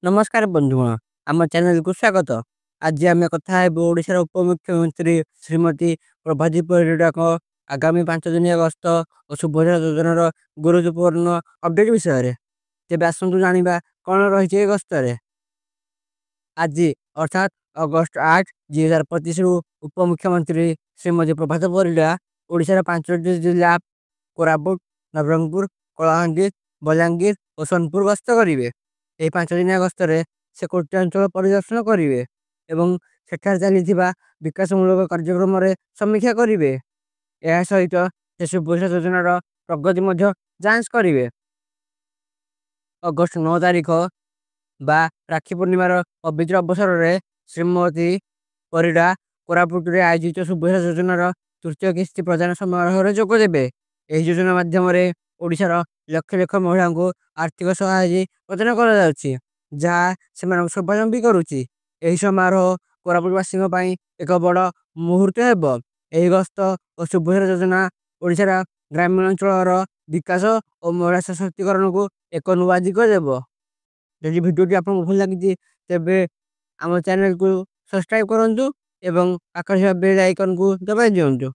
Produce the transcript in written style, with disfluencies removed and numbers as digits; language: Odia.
ନମସ୍କାର ବନ୍ଧୁଗଣ, ଆମ ଚ୍ୟାନେଲକୁ ସ୍ୱାଗତ। ଆଜି ଆମେ କଥା ହେବୁ ଓଡ଼ିଶାର ଉପମୁଖ୍ୟମନ୍ତ୍ରୀ ଶ୍ରୀମତୀ ପ୍ରଭାତୀ ପରିଡ଼ାଙ୍କ ଆଗାମୀ 5 ଦିନିଆ ଗସ୍ତ ଓ ସୁଭଦ୍ରା ଯୋଜନାର ଗୁରୁତ୍ୱପୂର୍ଣ୍ଣ ଅପଡେଟ୍ ବିଷୟରେ। ତେବେ ଆସନ୍ତୁ ଜାଣିବା କ'ଣ ରହିଛି ଏ ଗସ୍ତରେ। ଆଜି ଅର୍ଥାତ୍ ଅଗଷ୍ଟ 8 2025ରୁ ଉପମୁଖ୍ୟମନ୍ତ୍ରୀ ଶ୍ରୀମତୀ ପ୍ରଭାତୀ ପରିଡ଼ା ଓଡ଼ିଶାର 5ଟି ଜିଲ୍ଲା କୋରାପୁଟ, ନବରଙ୍ଗପୁର, କଳାହାଣ୍ଡି, ବଲାଙ୍ଗୀର ଓ ସୋନପୁର ଗସ୍ତ କରିବେ। ଏହି 5 ଦିନିଆ ଗସ୍ତରେ ସେ କୋଟି ଅଞ୍ଚଳ ପରିଦର୍ଶନ କରିବେ ଏବଂ ସେଠାରେ ଚାଲିଥିବା ବିକାଶମୂଳକ କାର୍ଯ୍ୟକ୍ରମରେ ସମୀକ୍ଷା କରିବେ। ଏହା ସହିତ ସେ ସୁଭଦ୍ରା ଯୋଜନାର ପ୍ରଗତି ମଧ୍ୟ ଯାଞ୍ଚ କରିବେ। ଅଗଷ୍ଟ 9 ତାରିଖ ବା ରାକ୍ଷୀ ପୂର୍ଣ୍ଣିମାର ପବିତ୍ର ଅବସରରେ ଶ୍ରୀମତୀ ପରିଡ଼ା କୋରାପୁଟରେ ଆୟୋଜିତ ସୁଭଦ୍ରା ଯୋଜନାର ତୃତୀୟ କିସ୍ତି ପ୍ରଦାନ ସମାରୋହରେ ଯୋଗ ଦେବେ। ଏହି ଯୋଜନା ମାଧ୍ୟମରେ ଓଡ଼ିଶାର ଲକ୍ଷ ଲକ୍ଷ ମହିଳାଙ୍କୁ ଆର୍ଥିକ ସହାୟତା ପ୍ରଦାନ କରାଯାଉଛି, ଯାହା ସେମାନଙ୍କୁ ସ୍ୱାବଲମ୍ବୀ କରୁଛି। ଏହି ସମାରୋହ କୋରାପୁଟବାସୀଙ୍କ ପାଇଁ ଏକ ବଡ଼ ମୁହୂର୍ତ୍ତ ହେବ। ଏହି ଗସ୍ତ ଓ ସୁଭଦ୍ରା ଯୋଜନା ଓଡ଼ିଶାର ଗ୍ରାମୀଣ ଅଞ୍ଚଳର ବିକାଶ ଓ ମହିଳା ସଶକ୍ତିକରଣକୁ ଏକ ନୂଆ ଦିଗ ଦେବ। ଯଦି ଭିଡ଼ିଓଟି ଆପଣଙ୍କୁ ଭଲ ଲାଗିଛି, ତେବେ ଆମ ଚ୍ୟାନେଲକୁ ସବସ୍କ୍ରାଇବ୍ କରନ୍ତୁ ଏବଂ ପାଖରେ ଥିବା ବେଲ୍ ଆଇକନ୍କୁ ଦବାଇ ଦିଅନ୍ତୁ।